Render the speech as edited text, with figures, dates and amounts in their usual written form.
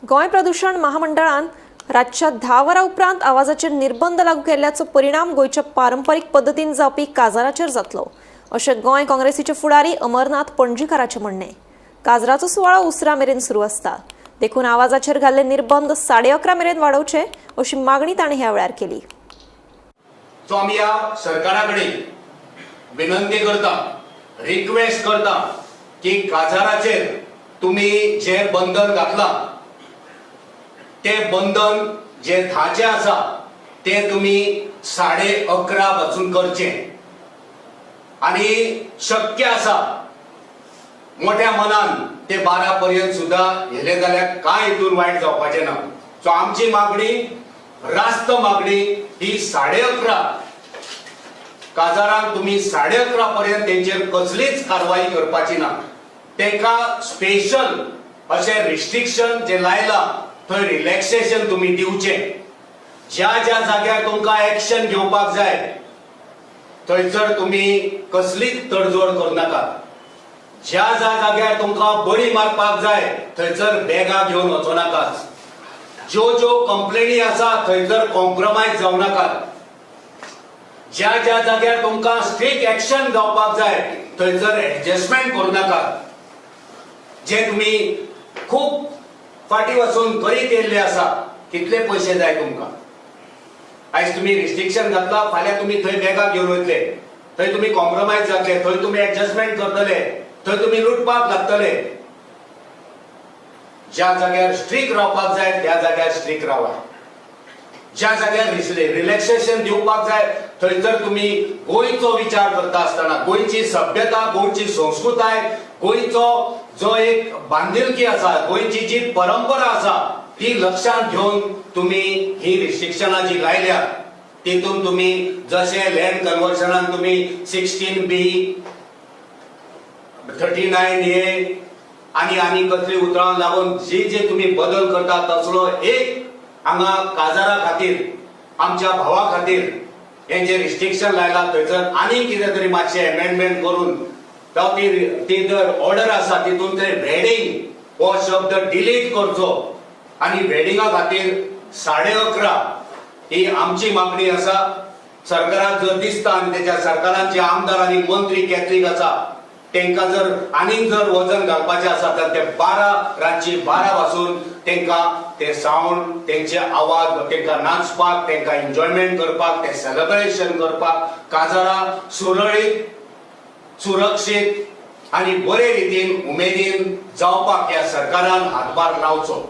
गोंय प्रदूषण महामंडळान रातच्या 10 वरां उपरांत आवाजाचेर निर्बंध लागू केल्ल्याचो परिणाम गोंयच्या पारंपरीक पद्दतीन जावपी काजाराचेर जातलो, अशें गोंय काँग्रेसीचे फुडारी अमरनाथ पणजीकाराचें म्हणणें. काजराचो सुवाळो उसरा मेरेन सुरू आसता, देखून आवाजाचेर घाल्ले निर्बंध 11:30 मेरेन वाडोवचे, अशी मागणी ताणें ह्या वेळार केली. सो आमी ह्या सरकारा कडेन विनंती करता, रिक्वेस्ट करता की काजाराचेर तुमी जे बंधन घातलां, ते बंधन जे 10चें आसा ते तुमी 11:30 पासून करचें आनी शक्य आसा मोठ्या मनान ते 12 पर्यंत सुद्दां हेले जाल्यार कांय हितून वायट जावपाचें ना. सो आमची मागणी, रास्त मागणी ही 11:30. काजारांक तुमी 11:30 पर्यंत तेंचेर कसलीच कारवाई करपाची ना. तांकां स्पेशल अशें रिस्ट्रिक्शन जे लायलां थंय रिलॅक्सेशन तुमी दिवचें. ज्या ज्या जाग्यार तुमकां एक्शन घेवपाक जाय थंयसर तुमी कसलीच तडजोड करनाकात. ज्या ज्या जाग्यार तुमकां बडी मारपाक जाय थंयसर बॅगां घेवन वचो नाकात. ज्यो ज्यो कंप्लेनी आसा थंयसर कॉम्प्रोमायज जावं नाकात. ज्या ज्या जाग्यार तुमकां स्ट्रीक्ट एक्शन जावपाक जाय थंयसर एडजस्टमेंट करूं नाकात, जे तुमी खूब फाटीं वचून करीत येयल्ले आसा. कितले पयशे जाय तुमकां? आयज तुमी रिस्ट्रिक्शन घातला, फाल्यां तुमी थंय बॅगां घेवन वयतले, थंय तुमी कॉम्प्रोमायज जातले, थंय तुमी एडजस्टमेंट करतले, थंय तुमी लुटपाक लागतले. ज्या जाग्यार स्ट्रीक रावपाक जाय त्या जाग्यार स्ट्रीक रावा. ज्या जाग्यार रिलॅक्सेशन दिवपाक जाय थंयसर तुमी गोंयचो विचार करता आसतना गोंयची सभ्यता, गोंयची संस्कृताय, गोंयचो जो एक बांदिलकी आसा, गोंयची जी परंपरा आसा ती लक्षात घेवन तुमी ही रिस्ट्रिक्शनां जी लायल्या तितून तुमी जशें लँड कन्वर्शनान तुमी 16B, 39A आनी आनी कसली उतरां लागून जी जे तुमी बदल करता, तसलो एक हांगा काजारा खातीर, आमच्या भावा खातीर हे जे रिस्ट्रिक्शन लायला थंयसर आनी कितें तरी मातशें एमेंडमेंट करून जावं ती ती जर ऑर्डर आसा तितून ते वेडिंग हो शब्द डिलीट करचो आनी वेडिंगा खातीर 11:30 ही आमची मागणी आसा. सरकाराक जर दिसता आनी तेच्या सरकारान जे आमदार आनी मंत्री कॅथलीक आसा तांकां जर आनीक जर वजन घालपाचें आसा तर ते 12, रातची 12 पासून तांकां ते सावंड, तेंचे आवाज, तांकां नाचपाक, तांकां एन्जॉयमेंट करपाक, ते सेलिब्रेशन करपाक, काजारां सुरळीत, सुरक्षीत आनी बरे रितीन, उमेदीन जावपाक ह्या सरकारान हातभार लावचो.